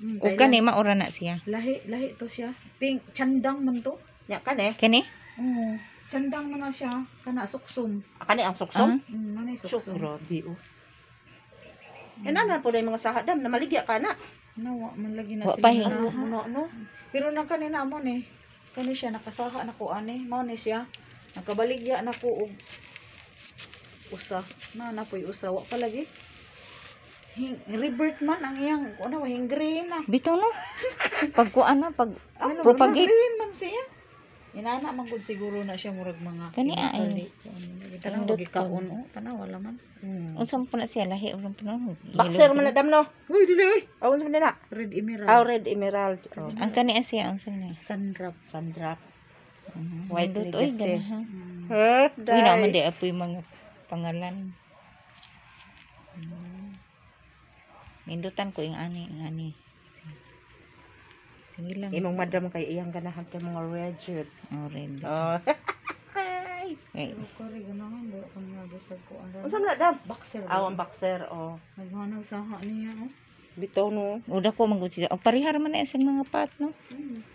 O kani maura na siya. Lahi, lahi to siya. Pink, chandang man to. Nya kani. Kani? Oo. Chandang man na siya. Kana suksom. Ah, kani ang suksom. Ah, Manay Suk, suksom. grabe oh. Ana po na yung mga saha dam na maligya ka na. Nawa man lagi na Wa sila. pa, eh. Ano Naha. mo na no? Pero nang kanina mo ni, kani siya nakasaha na ko ani, mao ni siya. Nakabaligya na ko og usa. Na na po'y usa wa pa lagi. Hing, rebirth man ang iyang ano, hinggreen na. Bitaw no. Pag kuan na pag Ano, propagate. green man siya. Inana man gud siguro na siya murag mga Kani, ah, ay. Tanaw Nindot gikaon oh, tanaw wala man. Unsa man po na siya lahi ron po no. Boxer man na dam no. Uy, dili oy. Awon sa nila. Red emerald. Ah, red emerald. Oh. Ang kani ah, siya unsa man na. Sunrap. Sandrop. White Nindot oy legacy. ganahan. Huh? Uy naman di apoy mga pangalan. Nindutan ko yung ani, yung ani. Sige lang. Imong madam kay iyang ganahan kay mga red shirt. Oh, red. Oh. Okay. Pero kari ganahan ba kung nga bisag ko ang Unsa man na dam? Boxer. Aw ang boxer oh. Naghanang saha niya oh. Bitaw no. Uda ko manggod siya. O parihar man na isang mga pat no.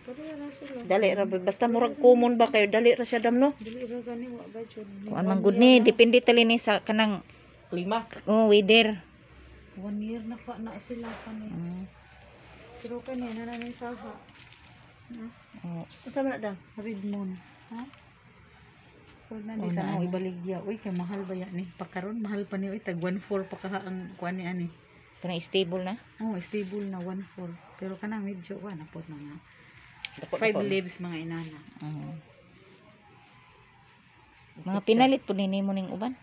Pareha ra sila. Dali ra ba? Basta murag common ba kayo dali ra siya dam no. Dili ra gani wa ba jud. Kuan man gud ni, depende tali ni sa kanang Klima. oh, weather. One year na ka na sila kani. Pero kani na na saha. Oh, Unsa man na dam? Red moon. Ha? Pero na di Oh, sa na mo ano. ibaligya. Uy, kay mahal ba yan ni? Pakaron mahal pa ni uy tag 1.4 pa kaha ang kuan ni ani. Kanang stable na. Oh, stable na 1.4. Pero kanang medyo wa na pod mga Dako, five dako. leaves mga inana. Oh. Mga pinalit po ni nimo ning uban.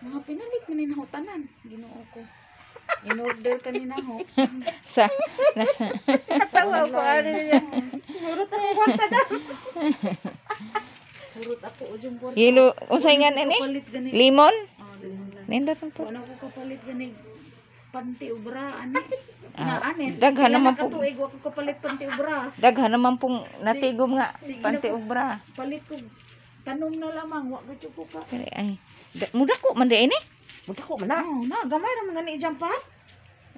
Mga pinalit man ni naho tanan. Ginoo ko. In order kanina ho. Sa Katawa ko ani niya. Murot ako kwarta dam. Hurot ako o yung kwarta. Yelo, unsay nga ni? Kapalit gani. Limon? Oh, limon lang. Nindot man po. Wala ko kapalit gani panty o bra ani. Ah, Na anes. daghan Pila naman na po. katuig wa ko kapalit panty o bra. Daghan naman pong natigom nga Sige na panty po. ug bra. Palit ko tanom na lamang wa gud ko ka. Pero ay, muda ko man di ini. Muda ko man na. Oh, na gamay ra man gani dyan pa.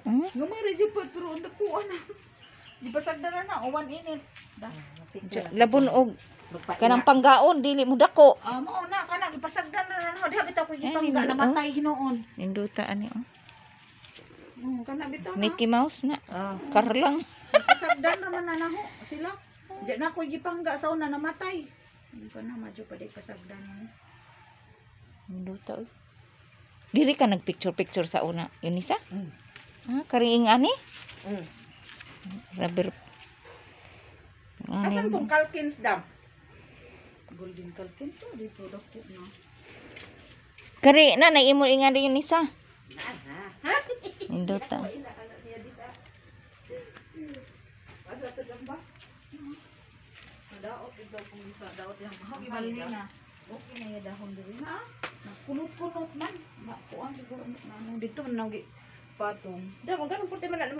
Gamay ra dyan pa pero ang dako ana. Gipasagdan na na uwan init. Da. Labon og kanang panggaon dili mo dako. Ah, mao na kana gipasagdan na na diha bitaw ko Ay, gipangga nindot, namatay hinuon. Ninduta ani oh. Oh, kana bitaw na. Mickey Mouse na. Ah. Karlang. Gipasagdan ra man na naho sila. Diyan na ko gipangga sa una namatay. Hindi pa na madyo pa di pasagdan ni. Ninduta oy. Diri ka nagpicture picture sa una. Yun isa? Mm. Ah, kariing ani? Rubber. Ani. Asan tong Calkins dam? Golden Calkins oh, dito dako na. Kari na naimo inga di yun isa. Ninduta. Daot ikaw kung isa daot yang gibalhin na. Okay na ya dahon diri na. Nakunot-kunot man. Na kuan siguro na ano dito man nang patong. Dam, ganun purti man na.